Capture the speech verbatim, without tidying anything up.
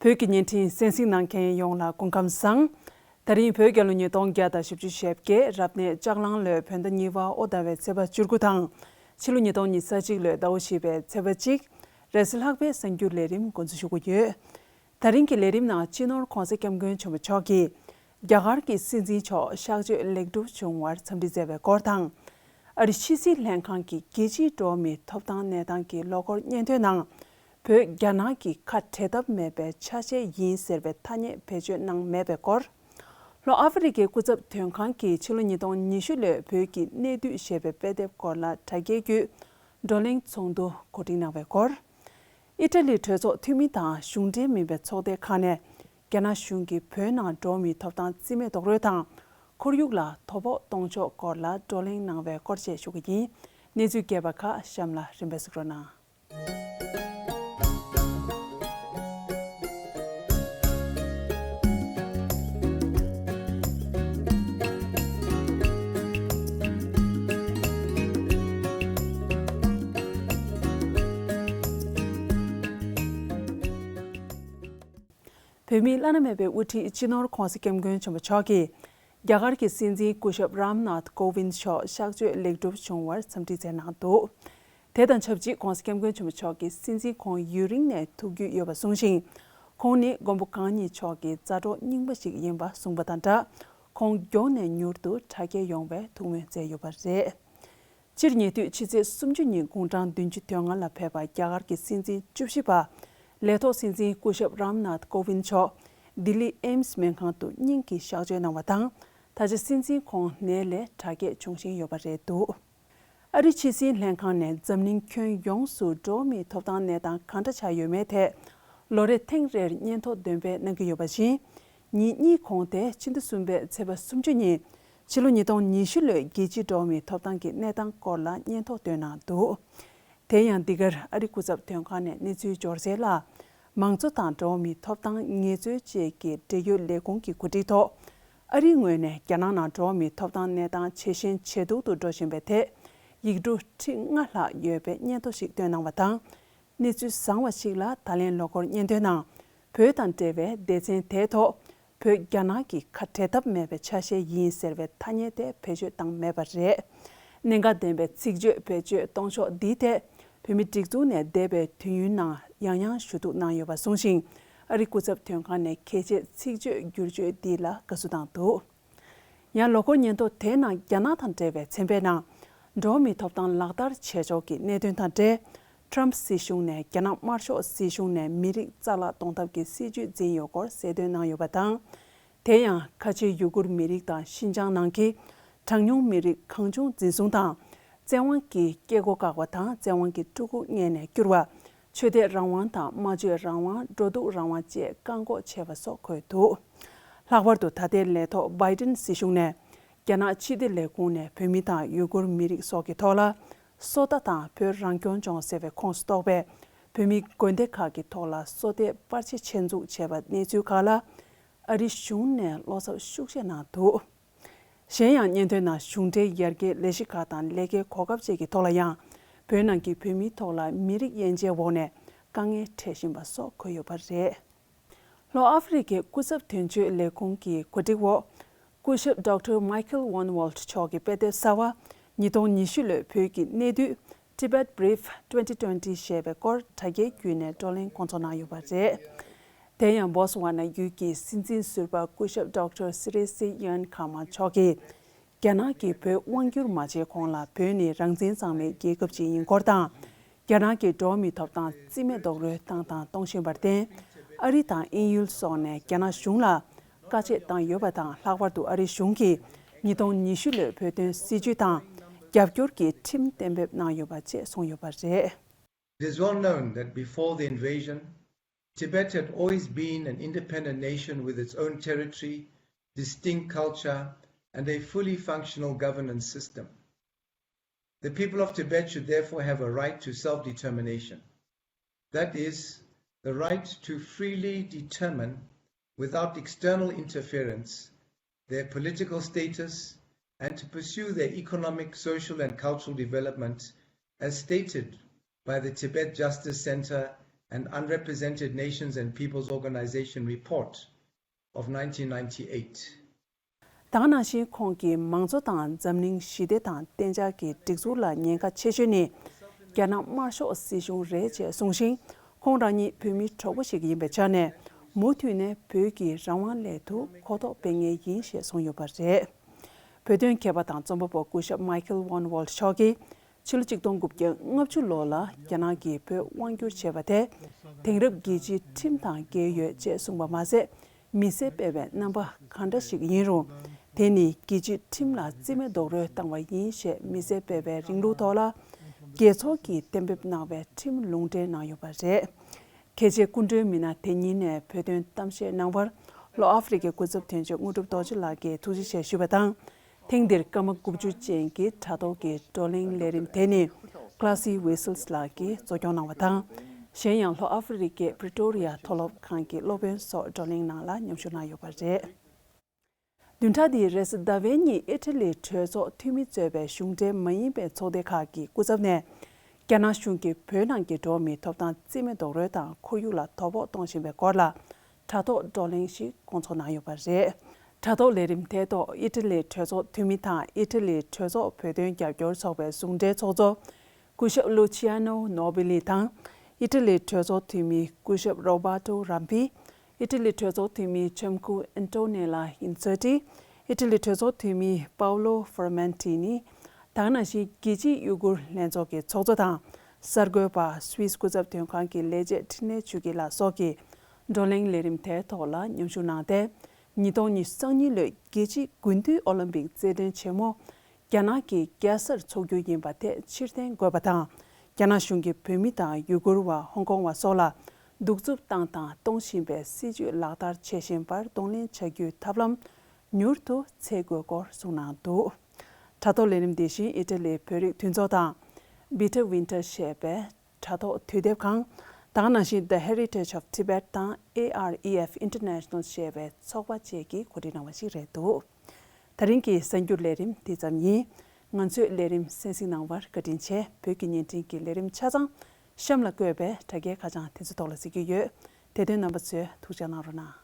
བོད་ཀྱི་བརྙན་འཕྲིན་གསན་གཟིགས་གནང་མཁན་ཡོངས་ལ་སྐུ་ཁམས་བཟང་། ད་རིང་བོད་རྒྱལ་ལོ་ཉིས་སྟོང་བརྒྱ་དང་བཞི་བཅུ་ཞེ་བརྒྱད་རབ་གནས་ལྕགས་གླང་ལོའི་བོད་ཟླ་གཉིས་པ་དབོ་ཟླ་བའི་ཚེས་པ་བཅུ་དགུ་དང་། ཕྱི་ལོ་ཉིས་སྟོང་ཉི་ཤུ་རྩ་གཅིག་ལོའི་ཟླ་བ་བཞི་པའི་ཚེས་པ་གཅིག་རེས་གཟའ་ལྷག་པའི་གསར་འགྱུར་ལས་རིམ་འགོ་འཛུགས་ཞུ་གི་ཡོད། ད་རིང་གི་ལས་རིམ་ནང་སྤྱི་ནོར་༧གོང་ས་༧སྐྱབས་མགོན་ཆེན་པོ་མཆོག་གིས་རྒྱ་གར་གྱི་སྲིད་འཛིན་མཆོག་གཤགས་བཅོས་ལེགས་གྲུབ་བྱུང་བར་འཚམས་འདྲི་མཛད་པའི་སྐོར་དང་། ཨ་རིའི་ཕྱི་སྲིད་ལྷན་ཁང་གི་རྒྱལ་སྤྱིའི་འགྲོ་བ་མིའི་ཐོབ་ཐང་གནས་སྟངས་ཀྱི་ལོ་འཁོར་སྙན་ཐོའི་ནང་། བོད་རྒྱ་ནག་གི་ཁ་བྲལ་ཐབས་མེད་པའི་ཆ་ཤས་ཡིན་ཟེར་བའི་ཐ་སྙད་བེད་སྤྱོད་གནང་མེད་པའི་སྐོར། ལྷོ་ཨ་ཧྥེ་རི་ཁའི་སྐུ་ཚབ་དོན་ཁང་གིས་ཕྱི་ལོ་ཉིས་སྟོང་ཉི་ཤུ་ལོའི་བོད་ཀྱི་གནས་བསྡུས་ཞེས་པའི་དཔེ་དེབ་སྐོར་ལ་དྲ་རྒྱའི་བརྒྱུད་བགྲོ་གླེང་ཚོགས་འདུ་གོ་སྒྲིག་གནང་བའི་སྐོར། ཨི་ཊ་ལིའི་གྲོས་ཚོགས་འཐུས་མི་དང་གཞུང་འབྲེལ་མིན་པའི་ཚོགས་སྡེ་ཁག་ནས་རྒྱ་ནག་གཞུང་གིས་བོད་ནང་འགྲོ་བ་མིའི་ཐོབ་ཐང་རྩིས་མེད་རྡོག་རོལ་དང་ཁོར་ཡུག་ལ་དོ་ཕོག་གཏོང་ཕྱོགས་སྐོར་ལ་བགྲོ་གླེང་གནང་བའི་སྐོར་བཅས་ཞུ་གི་ཡིན། གནས་ཚུལ་རྒྱས་པ་ཁག་གཤམ་ལ་རིམ་པས་གཟིགས་རོགས་གནང་། བོད་མིའི་བླ་ན་མེད་པའི་དབུ་ཁྲིད་སྤྱི་ནོར་༧གོང་ས་༧སྐྱབས་མགོན་ཆེན་པོ་མཆོག་གིས། རྒྱ་གར་གྱི་སྲིད་འཛིན་སྐུ་ཞབས་རམ་ནཱཐ་ཀོ་ཝིན་མཆོག་གཤགས་བཅོས་ལེགས་གྲུབ་བྱུང་བར་འཚམས་འདྲི་མཛད་གནང་འདུག་དེ་དང་ཆབས་ཅིག་༧གོང་ས་༧སྐྱབས་མགོན་ཆེན་པོ་མཆོག་གི་སྲིད་འཛིན་ཁོངས་ཡུན་རིང་ནས་ཐུགས་རྒྱུས་ཡོད་པ་གསུངས་ཤིང་། ཁོང་ནི་མགོན་པོ་གང་ཉིད་མཆོག་གི་མཛའ་གྲོགས་རྙིང་པ་ཞིག་ཡིན་པ་གསུངས་པ་དང་སྦྲགས། ཁོང་མགྱོགས་ནས་མྱུར་དུ་དྲག་སྐྱེད་ཡོང་བའི་ཐུགས་སྨོན་མཛད་ཡོད་པ་རེད། སྤྱིར་ཉེ་དུས་ཕྱི་ཚེས་སུམ་ཅུ་ཉིན་དགུང་གྲངས་བདུན་ཅུ་དོན་ལྔ་ལ་ཕེབས་པ་རྒྱ་གར་གྱི་སྲིད་འཛིན་བཅུ་བཞི་པ། ལས་ཐོག་སྲིད་འཛིན་སྐུ་ཞབས་རམ་ནཱཐ་ཀོ་ཝིན་མཆོག་ལྡི་ལི་ཨེམ་སི་སྨན་ཁང་དུ་སྙིང་གི་གཤགས་བཅོས་གནང་བ་དང་། ད་ཆ་སྲིད་འཛིན་ཁོང་ནད་ལས་དྲག་སྐྱེད་བྱུང་བཞིན་ཡོད་པ་རེད་འདུག་ཨ་རིའི་ཕྱི་སྲིད་ལྷན་ཁང་ནས་འཛམ་གླིང་ཁྱོན་ཡོངས་སུ་འགྲོ་བ་མིའི་ཐོབ་ཐང་གནས་སྟངས་གང་འདྲ་ཆགས་ཡོད་མེད་ཐད། ལོ་རེ་ཐེངས་རེར་སྙན་ཐོ་འདོན་སྤེལ་གནང་གི་ཡོད་པ་བཞིན། ཉིན་གཉིས་གོང་སྟེ་ཕྱི་ཟླ་གསུམ་པའི་ཚེས་པ་སུམ་ཅུ་ཉིན། ཕྱི་ལོ་ཉིས་སྟོང་ཉི་ཤུ་ལོའི་རྒྱལ་སྤྱིའི་འགྲོ་བ་མིའི་ཐོབ་ཐང་གི་གནས་སྟངས་སྐོར་ལ་སྙན་ཐོ་བཏོན་གནང་འདུག་དེ་ཡང་འདི་གར་ཨ་རི་སྐུ་ཚབ་དོན་ཁང་ནས་གནས་ཚུལ་འབྱོར་གསལ་ལ། མང་གཙོ་དང་འགྲོ་བ་མིའི་ཐོབ་ཐང་ངལ་རྩོལ་བཅས་ཀྱི་འབྲེལ་ཡོད་ལས་ཁུངས་ཀྱི་གོ་སྒྲིག་ཐོག་ཨ་རིའི་ངོས་ནས་རྒྱ་ནག་ནང་འགྲོ་བ་མིའི་ཐོབ་ཐང་གནས་སྟངས་ཇེ་ཞན་ཇེ་སྡུག་ཏུ་འགྲོ་བཞིན་པའི་ཐད། ཡིག་འབྲུ་ཁྲི་ལྔ་ལྷག་ཡོད་པའི་སྙན་ཐོ་ཞིག་བཏོན་གནང་བ་དང་། གནས་ཚུལ་བཟང་བ་ཞིག་ལ་ད་ལན་ལོ་འཁོར་སྙན་ཐོའི་ནང་། བོད་དང་འབྲེལ་བའི་སྡེ་ཚན་དེའི་ཐོག་བོད་རྒྱ་ནག་གི་ཁ་བྲལ་ཐབས་མེད་པའི་ཆ་ཤས་ཡིན་ཟེར་བའི་ཐ་སྙད་དེ་བེད་སྤྱོད་བཏང་མེད་པ་རེད། གནད་འགག་ལྡན་པའི་ཚིག་བརྗོད་བེད་སྤྱོད་གཏོང་ཕྱོགས་འདིའི་ཐད། བོད་མིའི་སྒྲིག་འཛུགས་ནས་འདས་པའི་དུས་ཡུན་ནང་ཡང་ཡང་ཞུ་གཏུག་གནང་ཡོད་པ་གསུངས་ཤིང་། ཨ་རི་སྐུ་ཚབ་དོན་ཁང་ནས་གལ་ཆེའི་ཚིག་བརྗོད་བསྒྱུར་བཅོས་འདི་ལ་དགའ་བསུ་བཏང་འདུག་ཡང་ལོ་འཁོར་སྙན་ཐོ་དེའི་ནང་རྒྱ་ནག་དང་འབྲེལ་བའི་ཚན་པའི་ནང་། འགྲོ་བ་མིའི་ཐོབ་ཐང་ལག་བསྟར་བྱེད་ཕྱོགས་ཀྱི་གནད་དོན་དང་འབྲེལ། ཁྲམ་སྲིད་གཞུང་ནས་རྒྱ་ནག་དམར་ཤོག་སྲིད་གཞུང་ནས་མི་རིགས་རྩ་བརླག་གཏོང་ཐབས་ཀྱི་སྲིད་ཇུས་འཛིན་ཡོད་སྐོར་གསལ་སྟོན་གནང་ཡོད་པ་དང་། དེ་ཡང་ཁ་ཆེའི་ཡུ་གུར་མི་རིགས་དང་ཤིན་ཅང་ནང་གི་གྲངས་ཉུང་མི་རིགས་གང་བྱུང་འཛིན་བཟུང་དང་། བཙན་དབང་གིས་སྐྱེ་སྒོ་བཀག་པ་དང་བཙན་དབང་གིས་ཕྲུ་གུ་མངལ་ནས་སྐྱུར་བ། ཆོས་དད་རང་དབང་དང་སྨྲ་བརྗོད་རང་དབང་འགྲོ་འདུག་རང་དབང་བཅས་བཀག་འགོག་བྱས་པ་སོགས་འཁོད་འདུག་ལྷག་པར་དུ་ད་ལྟའི་ལས་ཐོག་བྷའི་ཏིན་སྲིད་གཞུང་ནས་རྒྱ་ནག་ཕྱི་བདེ་ལས་ཁུངས་ནས་བོད་མི་དང་ཡུ་གུར་མི་རིགས་སོགས་ཀྱི་ཐོག་ལ་སོ་ལྟ་དང་བོད་རང་སྐྱོང་ལྗོངས་ཟེར་བའི་ཁོངས་སུ་གཏོགས་པའི་བོད་མིའི་དགོན་སྡེ་ཁག་གི་ཐོག་ལ་སོ་ལྟའི་པར་ཆས་ཆེད་འཛུགས་བྱས་པ་གནས་ཚུལ་ཁག་ལ་ཨ་རིའི་གཞུང་ནས་བློ་འཚབ་ཤུགས་ཆེ་གནང་འདུག་གཞན་ཡང་སྙན་ཐོའི་ནང་གཞུང་འབྲེལ་ཡར་རྒྱས་ལས་གཞི་ཁག་དང་ལས་ཀའི་གོ་སྐབས་བཅས་ཀྱི་ཐོག་ལ་ཡང་བོད་ནང་གི་བོད་མིའི་ཐོག་ལ་མི་རིགས་དབྱེ་འབྱེད་འོག་ནས་དཀའ་ངལ་འཕྲད་བཞིན་པ་སོགས་འཁོད་ཡོད་པ་རེད། ལྷོ་ཨ་ཧྥེ་རི་ཁའི་སྐུ་ཚབ་དོན་གཅོད་ལས་ཁུངས་ཀྱི་གོ་སྒྲིག་འོག་སྐུ་ཞབས་ཌོག་ཊར་Michael Von Walt་མཆོག་གི་དཔེ་དེབ་གསར་བ་ཉིས་སྟོང་ཉི་ཤུ་ལོའི་བོད་ཀྱི་གནད་བསྡུས་Tibet Brief twenty twenty་ཞེས་པའི་སྐོར་དྲ་རྒྱའི་བརྒྱུད་ནས་བགྲོ་གླེང་སྐོང་ཚོགས་གནང་ཡོད་པ་རེད། དེ་ཡང་བོ་སི་ཝ་ན་ཡུལ་གྱི་སྲིད་འཛིན་ཟུར་པ་སྐུ་ཞབས་ཌོག་ཊར་སི་རི་སི་ཡོན་ཁ་མ་མཆོག་གིས། རྒྱ་ནག་གིས་བོད་དབང་བསྒྱུར་མ་བྱས་གོང་ལ་བོད་ནི་རང་བཙན་གཙང་མའི་རྒྱལ་ཁབ་ཅིག་ཡིན་སྐོར་དང་། རྒྱ་ནག་གིས་འགྲོ་བ་མིའི་ཐོབ་ཐང་རྩིས་མེད་རྡོག་རོལ་བཏང་དང་གཏོང་བཞིན་པར་བརྟེན། ཨ་རི་དང་དབྱིན་ཡུལ་སོགས་ནས་རྒྱ་ནག་གཞུང་ལ་བཀའ་ཆད་བཏང་ཡོད་པ་དང་། ལྷག་པར་དུ་ཨ་རི་གཞུང་གིས་ཉིས་སྟོང་ཉི་ཤུ་ལོའི་བོད་དོན་སྲིད་བྱུས་དང་རྒྱབ་སྐྱོར་གྱི་ཁྲིམས་གཏན་འབེབས་གནང་ཡོད་པ་བཅས་གསུངས་ཡོད་པ་རེད། It is well known that before the invasion, Tibet had always been an independent nation with its own territory, distinct culture, and a fully functional governance system. The people of Tibet should therefore have a right to self-determination. That is, the right to freely determine, without external interference, their political status and to pursue their economic, social, and cultural development as stated by the Tibet Justice Centre and Unrepresented Nations and Peoples Organization report of nineteen ninety-eight. ད་ག་ནང་བཞིན་ཁོང་གིས་མང་གཙོ་དང་འཛམ་གླིང་ཞི་བདེ་དང་གཏན་འཇགས་ཀྱི་སྒྲིག་འཛུགས་ལ་ཉེན་ཁ་ཆེ་ཤོས་ནི་རྒྱ་ནག་དམར་ཤོག་སྲིད་གཞུང་རེད་ཅེས་གསུངས་ཤིང་། ཁོང་རང་ཉིད་བོད་མི་གྲོགས་པོ་ཞིག་ཡིན་པའི་ཆ་ནས་མུ་མཐུད་ནས་བོད་ཀྱི་རང་དབང་སླད་དུ་གོ་རྟོགས་སྤེལ་མཁན་ཡིན་ཞེས་གསུངས་ཡོད་པ་རེད། བོད་དོན་མཁས་པ་དང་རྩོམ་པ་པོ་སྐུ་ཞབས་Michael Van Walt་མཆོག་གིས། ཕྱི་ལོ་ཆིག་སྟོང་དགུ་བརྒྱ་ལྔ་བཅུ་ལོ་ལ་རྒྱ་ནག་གིས་བོད་དབང་བསྒྱུར་བྱས་པ་དེ་དེང་རབས་རྒྱལ་སྤྱིའི་ཁྲིམས་དང་འགལ་ཡོད་ཅེས་གསུངས་པ་མ་ཟད། མི་སེར་སྤེལ་བའི་རྣམ་པ་གང་འདྲ་ཞིག་ཡིན་རུང་། དེ་ནི་རྒྱལ་སྤྱིའི་ཁྲིམས་ལ་རྩིས་མེད་རྡོག་རོལ་བཏང་བ་ཡིན་ཞེས་མི་སེར་སྤེལ་བའི་རིང་ལུགས་ཐོག་ལ་རྒྱལ་ཚོགས་ཀྱིས་གཏན་འབེབས་གནང་བའི་ཁྲིམས་ལུང་འདྲེན་གནང་ཡོད་པ་རེད། གལ་ཆེའི་སྐུ་མགྲོན་མི་སྣ་དེ་ཉིད་ནས་བོད་དོན་གཏམ་བཤད་གནང་བར། ལྷོ་ཨ་ཧྥེ་རི་ཁའི་སྐུ་ཚབ་དོན་གཅོད་དངོས་གྲུབ་རྡོ་རྗེ་ལགས་ཀྱིས་ཐུགས་རྗེ་ཆེ་ཞུས་པ་དང་། ཐེངས་འདིར་སྐར་མ་དགུ་བཅུ་ཅན་གྱི་དྲ་ཐོག་གི་བགྲོ་གླེང་ལས་རིམ་དེ་ནི་Classy Whistles་ལགས་ཀྱིས་གཙོ་སྐྱོང་གནང་བ་དང་། གཞན་ཡང་ལྷོ་ཨ་ཧྥེ་རི་ཁའི་Pretoria་མཐོ་སློབ་ཁང་གི་སློབ་དཔོན་སོགས་བགྲོ་གླེང་ནང་ལ་མཉམ་ཞུགས་གནང་ཡོད་པ་རེད། བདུན་ཕྲག་འདིའི་རེས་གཟའ་ཟླ་བའི་ཉིན་ཨི་ཊ་ལིའི་གྲོས་ཚོགས་འཐུས་མི་གཙོས་པའི་གཞུང་འབྲེལ་མ་ཡིན་པའི་ཚོགས་སྡེ་ཁག་གི་སྐུ་ཚབ་ནས། རྒྱ་ནག་གཞུང་གིས་བོད་ནང་གི་འགྲོ་བ་མིའི་ཐོབ་ཐང་རྩིས་མེད་རྡོག་རོལ་དང་ཁོར་ཡུག་ལ་དོ་ཕོག་གཏོང་བཞིན་པའི་སྐོར་ལ། དྲ་ཐོག་བགྲོ་གླེང་ཞིག་སྐོང་ཚོགས་གནང་ཡོད་པ་རེད། དྲ་ཐོག་ལས་རིམ་དེའི་ཐོག་ཨི་ཊ་ལིའི་གྲོས་ཚོགས་འཐུས་མི་དང་ཨི་ཊ་ལིའི་གྲོས་ཚོགས་བོད་དོན་རྒྱབ་སྐྱོར་ཚོགས་པའི་ཟུང་འབྲེལ་ཚོགས་གཙོ། སྐུ་ཞབས་Luciano Nobili་དང་། ཨི་ཊ་ལིའི་གྲོས་ཚོགས་འཐུས་མི་སྐུ་ཞབས་Roberto Rampi། ཨི་ཊ་ལིའི་གྲོས་ཚོགས་འཐུས་མི་ཆམ་ཁུ་Antonella Inzerti། ཨི་ཊ་ལིའི་གྲོས་ཚོགས་འཐུས་མི་Paolo Formentini། ད་ག་ནང་བཞིན་རྒྱལ་སྤྱིའི་ཡུ་གུར་ལྷན་ཚོགས་ཀྱི་ཚོགས་གཙོ་དང་། གསར་འགོད་པ། སུད་སི་སྐུ་ཚབ་དོན་ཁང་གི་ལས་བྱེད་འཕྲིན་ལས་ཆུ་སྐྱིད་ལ་སོགས་ཀྱིས་བགྲོ་གླེང་ལས་རིམ་དེའི་ཐོག་ལ་མཉམ་ཞུགས་གནང་སྟེ། ཉིས་སྟོང་ཉི་ཤུ་རྩ་གཉིས་ལོའི་རྒྱལ་སྤྱིའི་དགུན་དུས་ཨོ་ལིམ་པིག་རྩེད་འགྲན་ཆེན་མོ། རྒྱ་ནག་གིས་རྒྱལ་སར་འཚོགས་རྒྱུ་ཡིན་པ་དེ་ཕྱིར་འཐེན་དགོས་པ་དང་། རྒྱ་ནག་གཞུང་གིས་བོད་མི་དང་ཡུ་གུར་བ། ཧོང་ཀོང་བ་སོགས་ལ་གདུག་རྩུབ་བཏང་དང་གཏོང་བཞིན་པའི་སྲིད་བྱུས་ལག་བསྟར་བྱེད་བཞིན་པར་གདོང་ལེན་བྱ་རྒྱུའི་ཐབས་ལམ་མྱུར་དུ་འཚོལ་དགོས་སྐོར་གསུངས་གནང་འདུག་དྲ་ཐོག་ལས་རིམ་དེ་བཞིན་ཨི་ཊ་ལིའི་བོད་རིགས་མཐུན་ཚོགས་དང་། Bitte Winter་ཞེས་པའི་དྲ་ཐོག་དུས་དེབ་ཁང་། ད་ག་ནང་བཞིན་The Heritage of Tibet་དང་A R E F International་ཞེས་པའི་ཚོགས་པ་བཅས་ཀྱིས་གོ་སྒྲིག་གནང་བ་ཞིག་རེད་འདུག་ད་རིང་གི་གསར་འགྱུར་ལས་རིམ་འདི་ཙམ་ཡིན། ང་ཚོའི་ལས་རིམ་གསན་གཟིགས་གནང་བར་བཀའ་དྲིན་ཆེ། བོད་ཀྱི་བརྙན་འཕྲིན་གྱི་ལས་རིམ་ཆ་ཚང་གཤམ་ལ་བཀོད་པའི་དྲ་རྒྱའི་ཁ་བྱང་དེ་ཚོའི་ཐོག་ལ་གཟིགས་རྒྱུ་ཡོད། དེ་དོན་རྣམ་པ་ཚོས་ཐུགས་ཅག་གནང་རོགས་གནང་།